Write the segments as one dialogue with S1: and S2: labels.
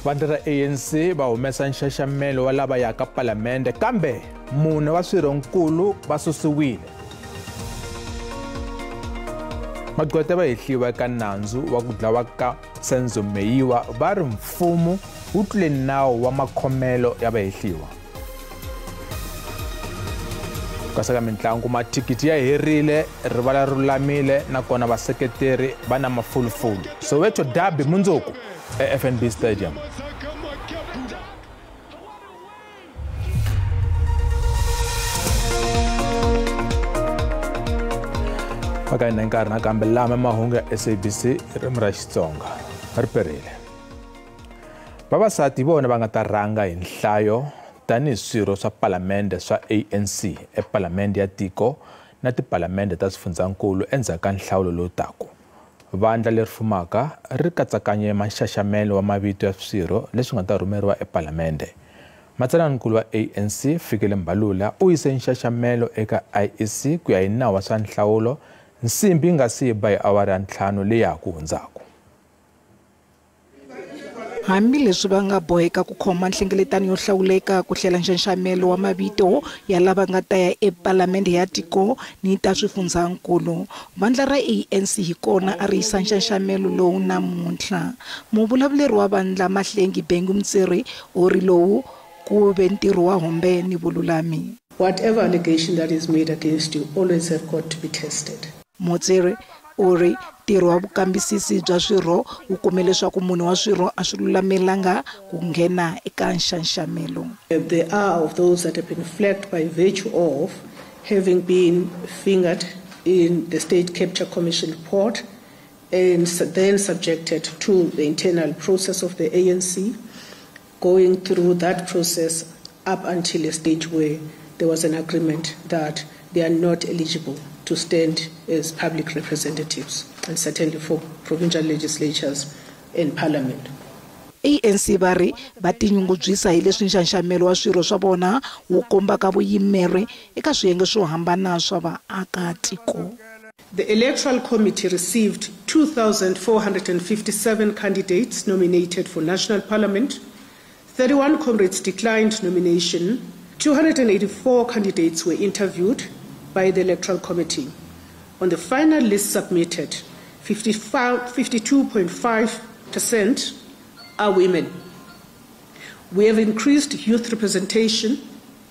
S1: Vandla ra ANC va humesa nxaxamelo wa lava yaka palamende kambe mune wa swirhonkulu va susiwile. Magqweta va hehliwa eka nandzu wa ku dlawa ka Senzo Meyiwa va ri mfumo wu tlule nawu wa makhomelo ya vahehliwa. Kasi ka mintlangu mathikithi ya herile, rivala ri lulamile nakona vaseketeri va na mafulufulu. Soweto Derby mundzuku e-FNB Stadium. Faka hina nkarhi nakambe lama mahungu ya SABC ririmi ra Xitsonga ri perile. Vavasati hi vona va nga ta rhanga hi nhlayo tanihi swirho swa palamende swa ANC epalamende ya tiko na tipalamende ta swifundzankulu endzhaku ka nhlawulo lowu taka. Vandla leri fumaka ri katsakanye nxaxamelo wa mavito ya swirho leswi nga ta rhumeriwa epalamende. Matsalanankulu wa ANC Fikile Mbalula u yise nxaxamelo eka IEC ku ya hi nawu wa swa nhlawulo nsimbi yi nga si ba hi awara ya 5 leyi ha ku hundzaka.
S2: Hambileswi va nga boheka ku khoma nhlengeletano yo hlawuleka ku hlela nxaxamelo wa mavito ya lava nga ta ya epalamende ya tiko ni ta swifundzankulu, vandla ra ANC hi kona a ri yisa nxaxamelo lowu namuntlha. Muvulavuleri wa vandla Mahlengi Bhengu Mtsiri u ri lowu ku ve ntirho wa hombe ni vululami.
S3: Whatever allegation that is made against you always have got to be tested.
S2: Motsiri u ri ntirho wa vukambisisi bya swirho wu kume leswaku munhu wa swirho a swi lulamelanga ku nghena eka nxaxamelo.
S3: There are of those that have been flagged by virtue of having been fingered in the State Capture Commission report and then subjected to the internal process of the ANC, going through that process up until a stage where there was an agreement that they are not eligible to stand as public representatives, and certainly for provincial legislatures and parliament.
S2: ANC va ri va tinyungubyisa hi leswi nxaxamelo wa swirho swa vona wu kombaka vuyimeri eka swiyenge swo hambana swa vaakatiko.
S3: The Electoral Committee received 2,457 candidates nominated for National Parliament. 31 comrades declined nomination. 284 candidates were interviewed by the Electoral Committee. On the final list submitted, 52.5% are women. We have increased youth representation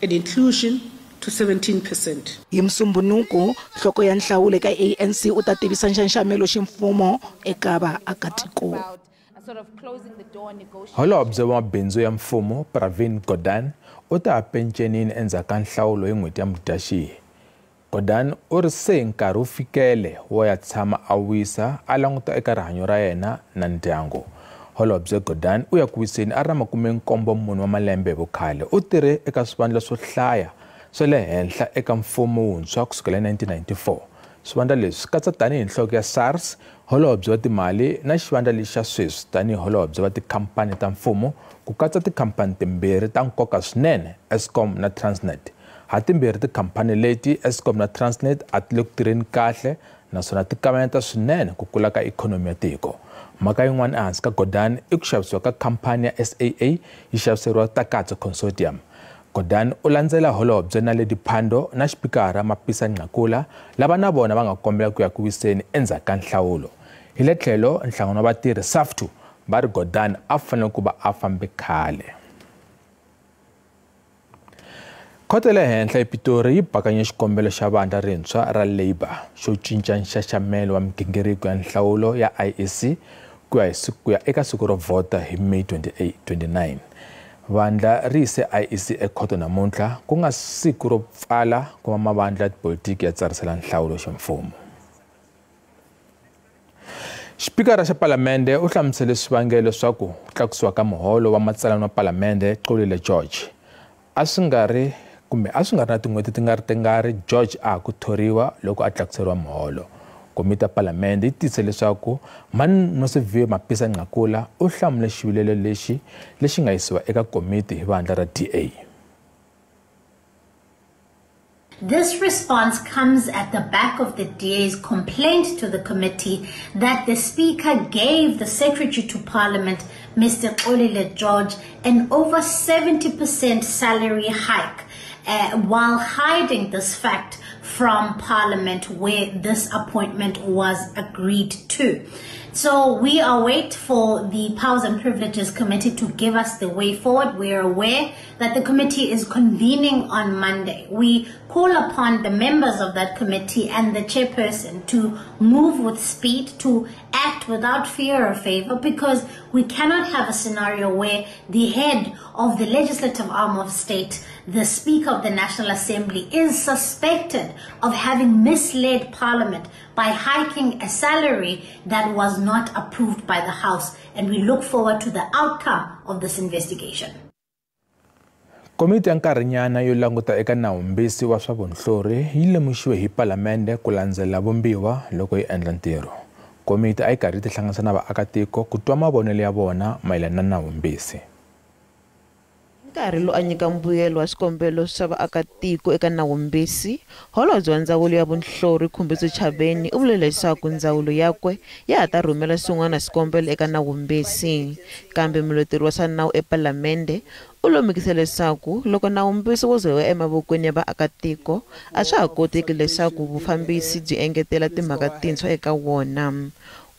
S3: and inclusion to 17%.
S2: Hi Musumbunuku, nhloko ya nhlawulo eka ANC u ta tivisa nxaxamelo ximfumo eka vaakatiko.
S1: Holobye wa mabindzu ya mfumo Pravin Gordhan u ta pencenini endzhaku ka nhlawulo hi n'hweti ya Mudyaxihi. Gordhan u ri se nkarhi wu fikele wo ya tshama a wisa a languta eka rihanyo ra yena na ndyangu. Holobye Gordhan u ya ku wiseni a ri na 74 wa malembe hi vukhale. U tirhe eka swivandla swo hlaya swa le henhla eka mfumo wuntshwa kusukela hi 1994. Swivandla leswi katsa tanihi nhloko ya SARS, holobye wa timali na xivandla lexi xa sweswi tanihi holobye wa tikhampani ta mfumo, ku katsa tikhampani timbirhi ta nkoka swinene, Eskom na Transnet. Hatimbirhi tikhampani leti, Eskom na Transnet, a ti le ku tirheni kahle naswona ti kavanyeta swinene ku kula ka ikhonomi ya tiko. Mhaka yin'wana ehansi ka Gordhan i ku xavisiwa ka khampani ya SAA yi xaviseriwa Takatso Consortium. Gordhan u landzela holobye Naledi Pandor na xipikara Mapisa Nqakula lava na vona va nga kombela ku ya ku wiseni endzhaku ka nhlawulo. Hi le tlhelo nhlangano wa vatirhi SAFTU va ri Gordhan a fanele ku va a fambe khale. Khoto ya le henhla ePitori yi bakanye xikombelo xa vandla rintshwa ra Labour xo cinca nxaxamelo wa migingiriko ya nhlawulo ya IEC ku ya eka siku ro vhota hi May 29. Vandla ri yise IEC ekhoto namuntlha ku nga siku ro pfala kuma mavandla ya tipolitiki ya tsarisela nhlawulo ximfumo. Xipikara xa palamende u hlamusele swivangelo swa ku tlakusiwa ka muholo wa matsalana wa palamende Xolile George. A swi nga ri na tin'hweti ti nga ri tingari George a ha ku thoriwa loko a tlakuseriwa muholo. Komiti ya palamende yi tiyise leswaku Nosiviwe Mapisa Nqakula u hlamule xivilelo lexi lexi nga yisiwa eka komiti hi vandla ra DA.
S4: This response comes at the back of the DA's complaint to the committee that the Speaker gave the Secretary to Parliament, Mr. Xolile George, an over 70% salary hike, while hiding this fact from Parliament where this appointment was agreed to. So we await for the Powers and Privileges Committee to give us the way forward. We are aware that the committee is convening on Monday. We call upon the members of that committee and the chairperson to move with speed, to act without fear or favor, because we cannot have a scenario where the head of the legislative arm of state, the Speaker of the National Assembly, is suspected of having misled Parliament by hiking a salary that was not approved by the House. And we look forward to the outcome of this investigation.
S1: Komiti ya nkarhinyana yo languta eka nawumbisi wa swa vunhlori yi lemuxiwe hi Palamende ku landzela vumbiwa loko yi endla ntirho. Komiti a yi karhi yi tihlanganisa na vaakatiko ku twa mavonelo ya vona mayelana na nawumbisi.
S5: Nkarhi lowu a nyika mbuyelo wa swikombelo swa vaakatiko eka nawumbisi, holobye wa ndzawulo ya vunhlori Khumbidzo Chaveni u vule leswaku ndzawulo yakwe ya ha ta rhumela swin'wana swikombelo eka nawumbisi. Kambe muleteri wa swa nawu ePalamende u lemukise leswaku loko nawumbisi wo ze wu ya emavokweni ya vaakatiko, a swa ha koteki leswaku vufambisi byi engetela timhaka tintshwa eka wona.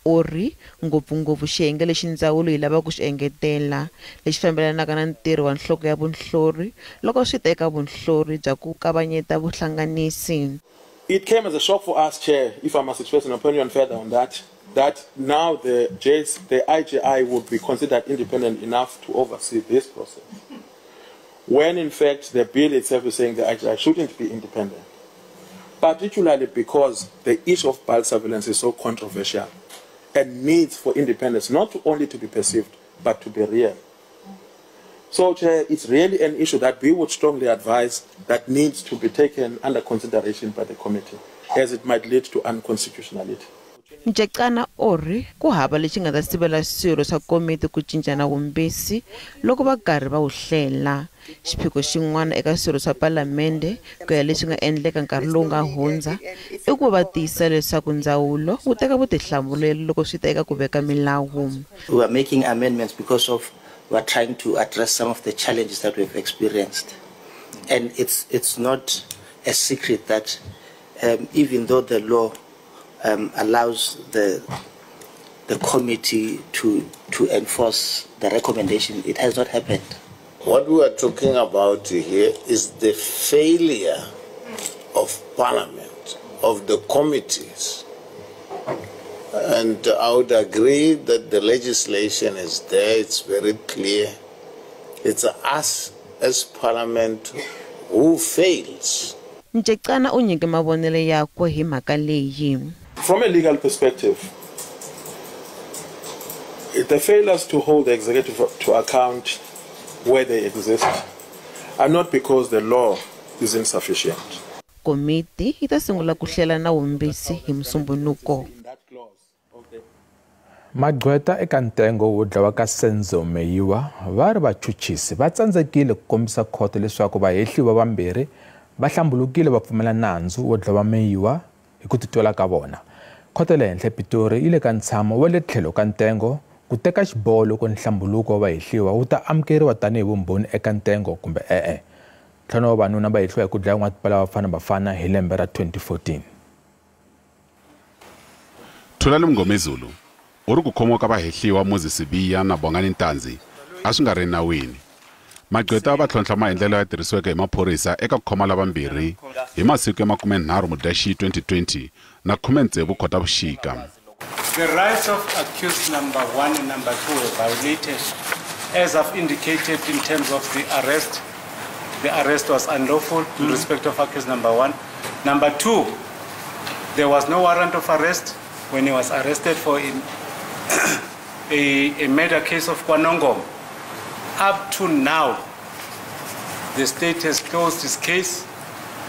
S5: U ri ngopfungopfu xiyenge lexi ndzawulo yi lavaka ku xi engetela lexi fambelanaka na ntirho wa nhloko ya vunhlori loko swi ta eka vunhlori bya ku kavanyeta vuhlanganisi.
S6: It came as a shock for us, Chair, if I must express an opinion further on that, that now the IGI would be considered independent enough to oversee this process, when in fact the bill itself is saying the IGI shouldn't be independent, particularly because the issue of bulk surveillance is so controversial and needs for independence not only to be perceived, but to be real. So, Chair, it's really an issue that we would strongly advise that needs to be taken under consideration by the committee, as it might lead to unconstitutionality.
S5: Mjekana u ri ku hava lexi nga ta sivela swirho swa komiti ku cinca nawumbisi loko va karhi va wu hlela. Xiphiqo xin'wana eka swirho swa Palamende ku ya leswi nga endleka nkarhi lowu nga hundza i ku va tiyisisa leswaku ndzawulo wu teka vutihlamuleri loko swi ta eka ku veka milawu.
S7: We are making amendments because of we are trying to address some of the challenges that we've experienced. And it's not a secret that even though the law allows the committee to enforce the recommendation, it has not happened.
S8: What we are talking about here is the failure of Parliament, of the committees. And I would agree that the legislation is there, it's very clear. It's us as Parliament who fails.
S5: Mjekana u nyike mavonelo yakwe hi mhaka leyi.
S6: From a legal perspective, the failures to hold the executive to account where they exist are not because the law is insufficient.
S5: Komiti yi ta sungula ku hlela nawumbisi hi Musumbhunuko.
S1: Magqweta eka ntengo wo dlawa ka Senzo Meyiwa va ri vachuchisi va tsandzekile ku kombisa khoto leswaku vahehliwa vambirhi va hlambulukile va pfumela nandzu wo dlawa Meyiwa hi ku titwela ka vona. Khoto ya le henhla ePitori yi le ka ntshamo wa le tlhelo ka ntengo ku teka xiboho loko nhlambuluko wa vahehliwa wu ta amukeriwa tanihi vumbhoni eka ntengo kumbe e-e. Ntlhanu wa vavanuna va hehliwa hi ku dlaya n'watipala wa Bafana Bafana hi lembe ra 2014.
S9: Thulani Mngomezulu u ri ku khomiwa ka vahehliwa Moses Sibiya na Bongani Ntanzi a swi nga ri nawini. Magqweta va tlhontlha maendlelo ya tirhisiweke hi maphorisa eka ku khoma lavambirhi hi masiku ya 30 Mudyaxihi 2020 na 16 Khotavuxika.
S10: The rights of accused number 1 and number 2 were violated, as I've indicated in terms of the arrest. The arrest was unlawful in respect of accused number 1. Number 2, there was no warrant of arrest when he was arrested for a murder case of KwaNongoma. Up to now, the state has closed his case.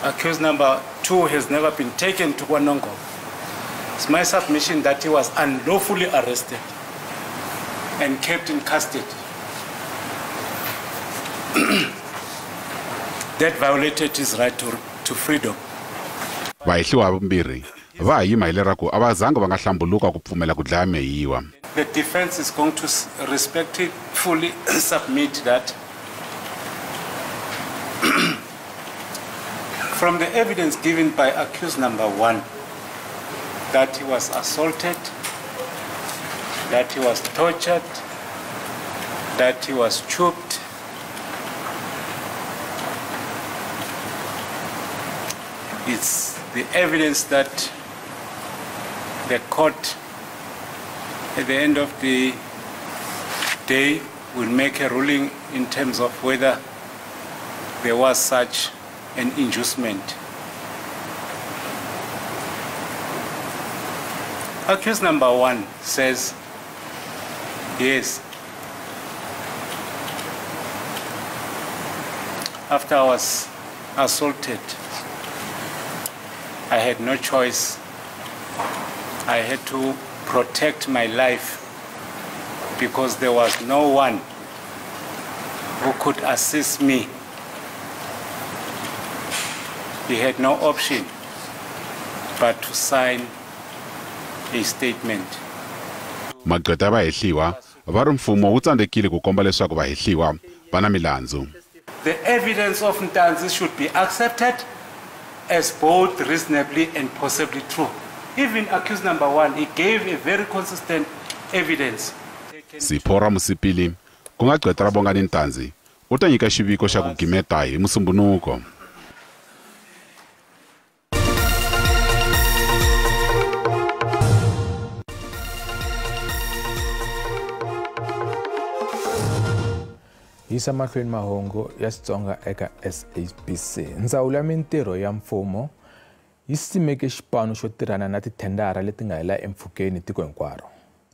S10: Accused number 2 has never been taken to KwaNongoma. It's my submission that he was unlawfully arrested and kept in custody. That violated his right to freedom.
S9: Vahehliwa vambirhi va ha yima hi leraku a va zanga va nga hlambuluka ku pfumela ku dlaya Meyiwa.
S10: The defense is going to respectfully submit that from the evidence given by accused number 1, that he was assaulted, that he was tortured, that he was choked, it's the evidence that the court at the end of the day will make a ruling in terms of whether there was such an inducement. Accused number 1 says, yes, after I was assaulted, I had no choice. I had to protect my life because there was no one who could assist me. He had no option but to sign a statement.
S9: Magqweta vahehliwa va ri mfumo wu tsandzekile ku komba leswaku vahehliwa va na milandzu.
S10: The evidence of Ntanzi should be accepted as both reasonably and possibly true. Even accused number 1, he gave a very consistent evidence.
S9: Sipho Ramosepele ku nga gqweta ra Bongani Ntanzi u ta nyika xiviko xa ku gimeta hi Musumbunuko.
S1: Yisa mahlweni mahungu ya Xitsonga eka SABC. Ndzawulo ya Mintirho ya Mfumo yi simeke xipano xo tirhana na tithendara leti nga hela empfhukeni tiko hinkwaro.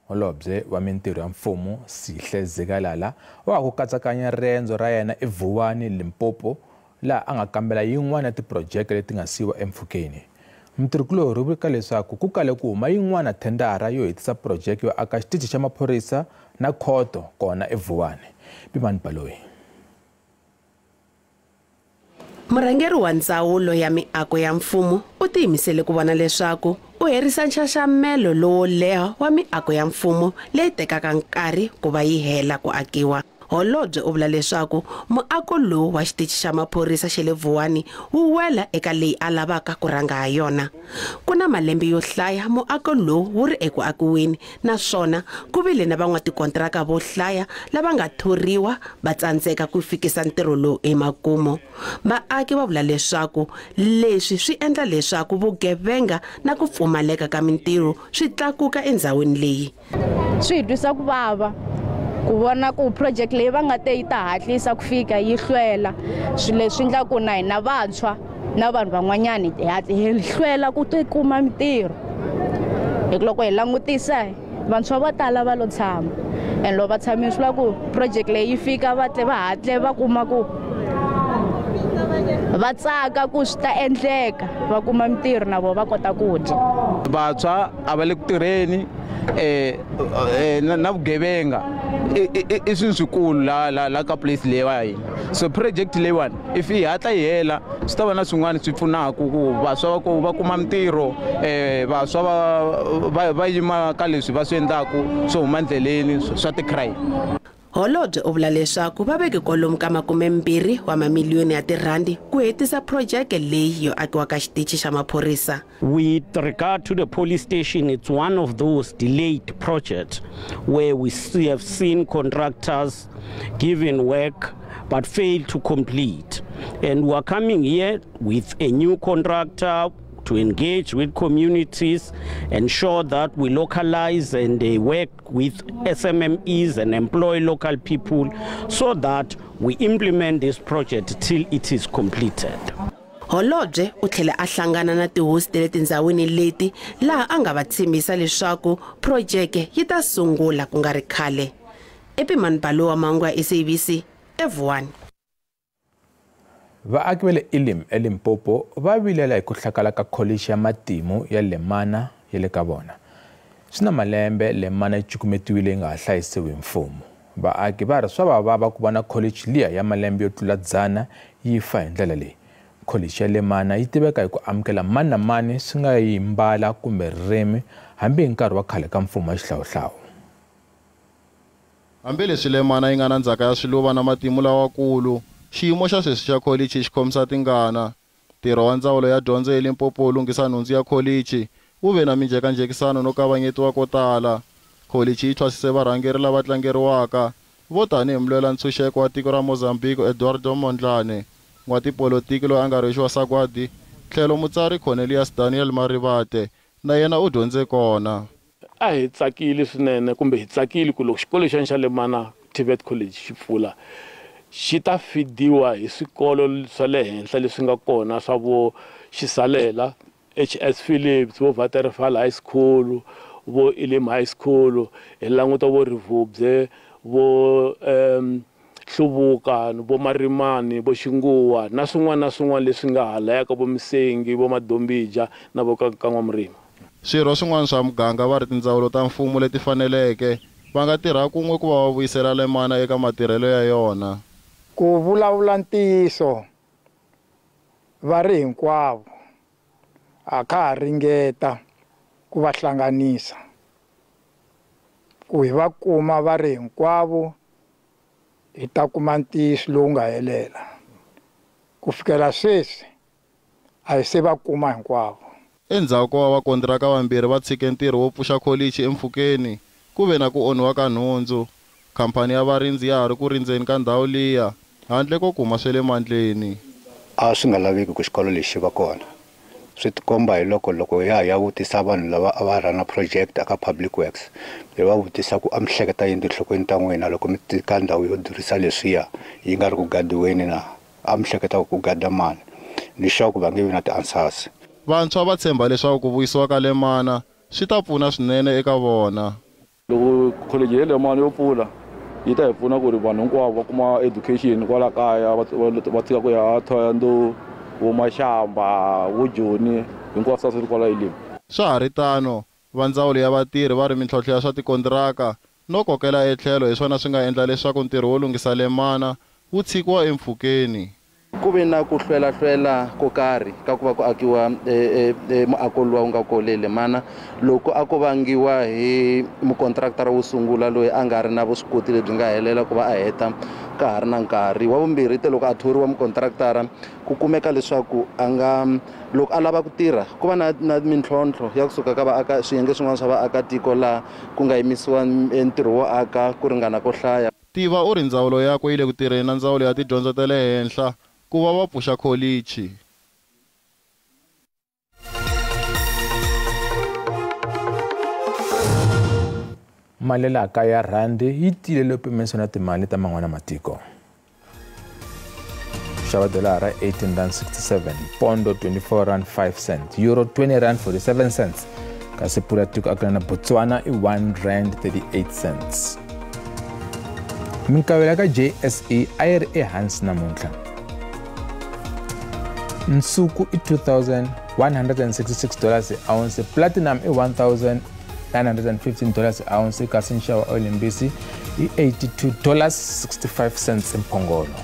S1: Holobye wa Mintirho ya Mfumo Sihle Zikalala wa ha ku katsakanya riendzo ra yena eVuwani, Limpopo, laha a nga kambela yin'wana ya tiphurojeke leti nga siyiwa empfhukeni. Mutirhikulorhi u vika leswaku ku kale ku huma yin'wana thendara yo hetisa phurojeke yo aka xitichi xa maphorisa na khoto kona eVuwani. Pimani Baloyi.
S11: Murhangeri wa ndzawulo ya miako ya mfumo u tiyimisele ku vona leswaku u herisa nxaxamelo lowo leha wa miako ya mfumo leyi tekaka nkarhi ku va yi hela ku akiwa. Holobye u vula leswaku muako lowu wa xitichi xa maphorisa xa le Vuwani wu wela eka leyi a lavaka ku rhanga ha yona. Ku na malembe yo hlaya muako lowu wu ri eku akiweni naswona ku vile na van'watikontiraka vo hlaya lava nga thoriwa va tsandzeka ku fikisa ntirho lowu emakumu. Vaaki va vula leswaku leswi swi endla leswaku vugevenga na ku pfumaleka ka mintirho swi tlakuka endhawini leyi.
S12: Swi hi twisa ku vava ku vona ku project leyi va nga te yi ta hatlisa ku fika yi hlwela. Swilo leswi endla ku na hina vantshwa na vanhu van'wanyani hi hlwela ku tikuma mintirho. Hi ku loko hi langutisa vantshwa vo tala va lo tshama, and loko va tshamile swi vula ku project leyi yi fika va tle va hatle va kuma ku va tsaka ku swi ta endleka va kuma mintirho na vona va kota ku dya.
S13: Vantshwa a va le ku tirheni na vugevenga i swilo swikulu la ka place leyi hina. So project leyiwani if yi hatla yi hela swi ta va na swin'wana swi pfunaka ku vantshwa va kuma mintirho, vantshwa va yima ka leswi va swi endlaku swo huma endleleni swa ti-crime.
S11: Holobye u vula leswaku va veke kwalomu ka 20 wa mamiliyoni ya tirhandi ku hetisa phurojeke leyi yo akiwa ka xitichi xa maphorisa.
S14: With regard to the police station, it's one of those delayed projects where we have seen contractors given work but fail to complete. And we are coming here with a new contractor to engage with communities, ensure that we localize and they work with SMMEs and employ local people so that we implement this project till it is completed.
S11: Holobye u tlhele a hlangana na tihosi ta le tindhawini leti laha a nga va tshembisa leswaku phurojeke yi ta sungula ku nga ri khale. Epimani Baloyi wa mahungu ya SABC eVuwani.
S1: Vaaki va le Elim eLimpopo va vilela hi ku hlakala ka kholichi ya matimu ya Lemana ya le ka vona. Swi na malembe Lemana yi cukumetiwile yi nga ha hlayisiwi hi mfumo. Vaaki va ri swa va vava ku vona kholichi liya ya malembe yo tlula 100 yi fa hi ndlela leyi. Kholichi ya Lemana yi tiveka hi ku amukela mani na mani swi nga yi mbala kumbe ririmi hambi hi nkarhi wa khale ka mfumo wa xihlawuhlawu.
S15: Hambileswi Lemana yi nga na ndzhaka ya swiluva na matimu lawakulu, xiyimo xa sweswi xa kholichi xi khomisa tingana. Ntirho wa ndzawulo ya dyondzo eLimpopo wo lunghisa nhundzu ya kholichi wu ve na minjhekanjhekisano no kavanyetiwa ko tala. Kholichi yi thwasise varhangeri lava tlangeriwaka vo tanihi mulwela ntshunxeko wa tiko ra Mozambique Eduardo Mondlane, n'watipolotiki loyi a nga rhwexiwa sagwadi tlhelo mutsari Cornelius Daniel Marivate na yena u dyondze kona.
S16: A hi tsakile swinene kumbe hi tsakile ku loko xikolo lexiyani xa Lemana TVET College xi pfula xi ta fidiwa hi swikolo swa le henhla leswi nga kona swa vo Xisalela, HS Phillips, vo Waterfall High School, vo Elim High School, hi languta vo Rivubye, vo Hluvuka, vo Marimani, vo Xinguwa na swin'wana leswi nga halaya ka vo Misengi, vo Madombija na vo Kan'wamurimi.
S15: Swirho swin'wana swa muganga va ri tindzawulo ta mfumo leti faneleke va nga tirha kun'we ku va va vuyisela Lemana eka matirhelo ya yona.
S17: Ku vulavula ntiyiso va ri hinkwavo a kha ha ringeta ku va hlanganisa ku hi va kuma va ri hinkwavo hi ta kuma ntiyiso lowu nga helela. Ku fikela sweswi a hi se va kuma hinkwavo.
S15: Endzhaku ko va vakontiraka vambirhi va tshike ntirho wo pfuxa kholichi empfhukeni, ku ve na ku onhiwa ka nhundzu. Khamphani ya varindzi ya ha ri ku rindzeni ka ndhawu liya handle ko kuma swa le mandleni.
S18: A swi nga laveki ku xikolo lexi xi va kona. Swi tikomba hi loko ya vutisa vanhu lava a va rhana project aka Public Works, hi va vutisa ku a mi hleketa yini tinhlokweni ta n'wina loko mi tika ndhawu yo durhisa leswiya yi nga ri ku gadiweni na a mi hleketa ku gada mani, ni sure ku va nge vi na ti-answers.
S15: Vantshwa va tshemba leswaku ku vuyisiwa ka Lemana swi ta pfuna swinene eka vona.
S19: Loko college ya Lemana yo pfula yi ta hi pfuna ku ri vanhu hinkwavo va kuma education kwala kaya, va tshika ku ya Thohoyandou, vo Mashamba, vo Joni, hinkwaswo swi ri kwala Elim.
S15: Swa ha ri tano, va ndzawulo ya vatirhi va ri mintlhontlho ya swa tikontiraka no kokela etlhelo hi swona swi nga endla leswaku ntirho wo lunghisa Lemana wu tshikiwa empfhukeni.
S20: Ku ve na ku hlwelahlwela ko karhi ka ku va ku akiwa muako luwa wu nga kona le Lemana, loko a ko vangiwa hi mukontraktara wo sungula loyi a nga ri na vuswikoti lebyi nga helela ku va a heta ka ha ri na nkarhi. Wa vumbirhi te loko a thoriwa mukontraktara ku kumeka leswaku a nga loko a lava ku tirha ku va na mintlhontlho ya kusuka ka vaaka swiyenge swin'wana swa vaakatiko laha ku nga yimisiwa ntirho wo aka ku ringana ko hlaya.
S15: Tiva u ri ndzawulo yakwe yi le ku tirheni na ndzawulo ya tidyondzo ta le henhla ku va va pfuxa kholichi.
S1: Mali ya laha kaya rhandi yi tiyile pimanisiwa na timali ta man'wana matiko. Xava dolara R18.67, pondo R24.05, euro R20.47, kasi pula tiko akana na Botswana i R1.38. Minkavelo ya ka JSE a yi ri ehansi namuntlha. Nsuku i $2,166 hi ounce, platinum i $1,915 hi ounce, kasi nxavo wa olimbisi i $82.65 mphongolo.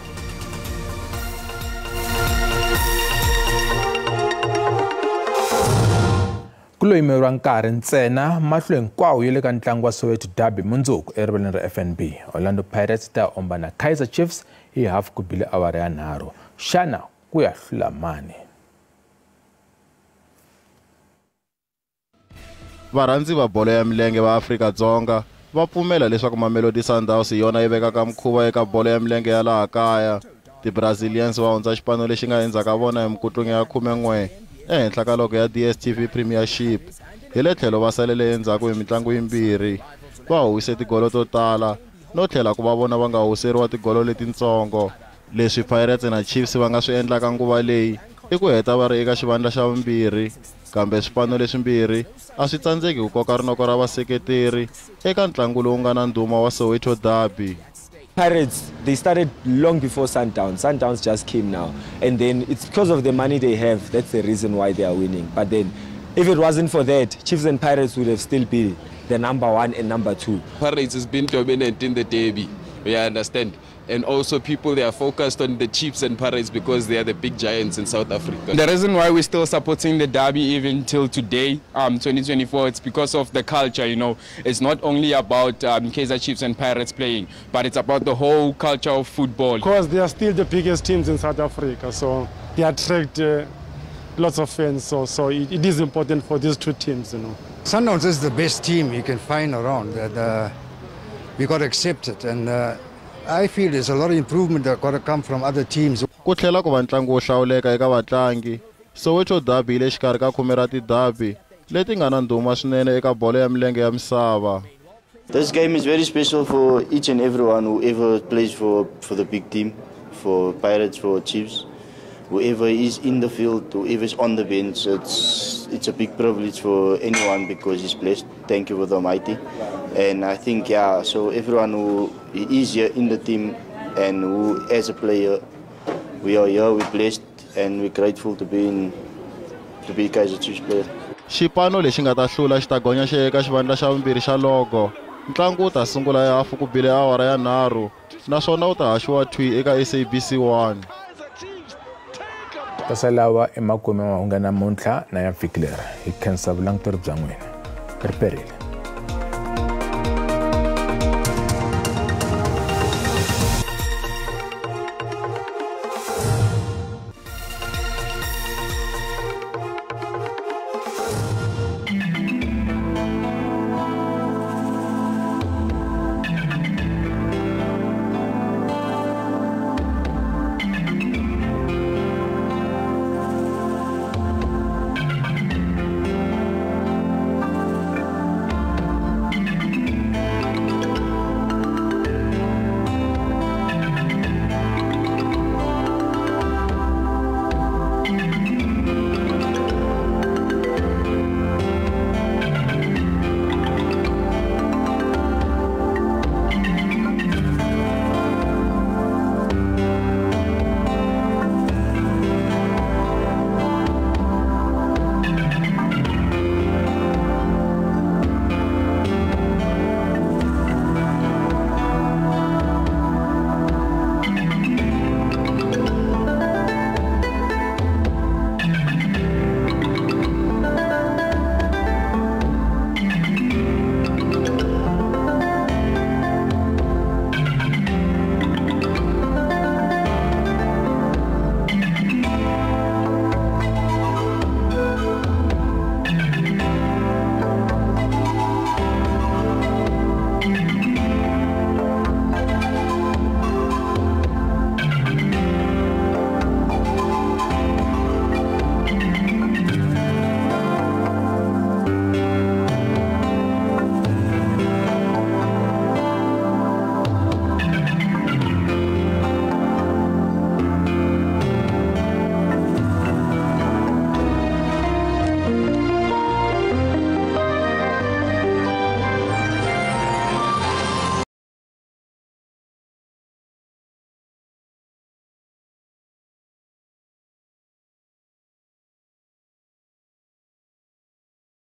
S1: Ku lo yimeriwa nkarhi ntsena, mahlo hinkwawo ya le ka ntlangu wa Soweto Derby mundzuku erivaleni ra FNB. Orlando Pirates ta omba na Kaizer Chiefs hi hafu ku bile awara ya 3. Xana ku ya hlula mani?
S15: Varhandzi va bolo ya milenge va Afrika-Dzonga va pfumela leswaku Mamelodi Sundowns hi yona yi vekaka mukhuva eka bolo ya milenge ya laha kaya. Ti-Brazilians va hundza xipano lexi nga endzhaku ka vona hi mikutlungu ya 11 ehenhla ka loko ya DStv Premiership. Hi le tlhelo va salele endzhaku hi mitlangu yimbirhi, va howise tigolo to tala no tlhela ku va vona va nga howiseriwa tigolo letintsongo. Leswi Pirates na Chiefs va nga swi endlaka nguva leyi i ku heta va ri eka xivandla xa vumbirhi, kambe swipano leswimbirhi a swi tsandzeki ku koka rinoko ra vaseketeri eka ntlangu lowu nga na ndhuma wa Soweto Derby.
S21: Pirates, they started long before Sundowns. Sundowns just came now. And then it's because of the money they have, that's the reason why they are winning. But then, if it wasn't for that, Chiefs and Pirates would have still been the number 1 and number 2.
S22: Pirates has been dominant in the derby, you understand?
S3: And also people, they are focused on the Chiefs and Pirates because they are the big giants in South Africa.
S22: The reason why we're still supporting the derby even till today, 2024, it's because of the culture, you know. It's not only about Kaizer Chiefs and Pirates playing, but it's about the whole culture of football.
S23: Because they are still the biggest teams in South Africa, so they attract lots of fans, so it is important for these two teams, you know.
S24: Sundowns is the best team you can find around. We got to accept it, and I feel there's a lot of improvement that got to come from other teams.
S15: Ku tlhela ku va ntlangu wo hlawuleka eka vatlangi, Soweto Derby yi le xikarhi ka khume ra ti-derby leti nga na ndhuma swinene eka bolo ya milenge ya misava.
S25: This game is very special for each and everyone who ever plays for the big team, for Pirates, for Chiefs. Whoever is in the field, whoever is on the bench, it's a big privilege for anyone because he's blessed. Thank you for the Almighty. And I think, yeah, so everyone who is here in the team and who as a player, we are here, we're blessed and we're grateful to be Kaizer Chiefs player.
S15: Xipano lexi nga ta hlula xi ta gonya xi eka xivandla xa vumbirhi xa logo. Ntlangu wu ta sungula hi hafu ku bile awara ya 3 naswona wu ta haxiwa thwi eka SABC 1.
S1: Tasalawa emakume mahungu namuntlha na ya vhiki leri hi khensa vulanguteri bya n'wina ri perile.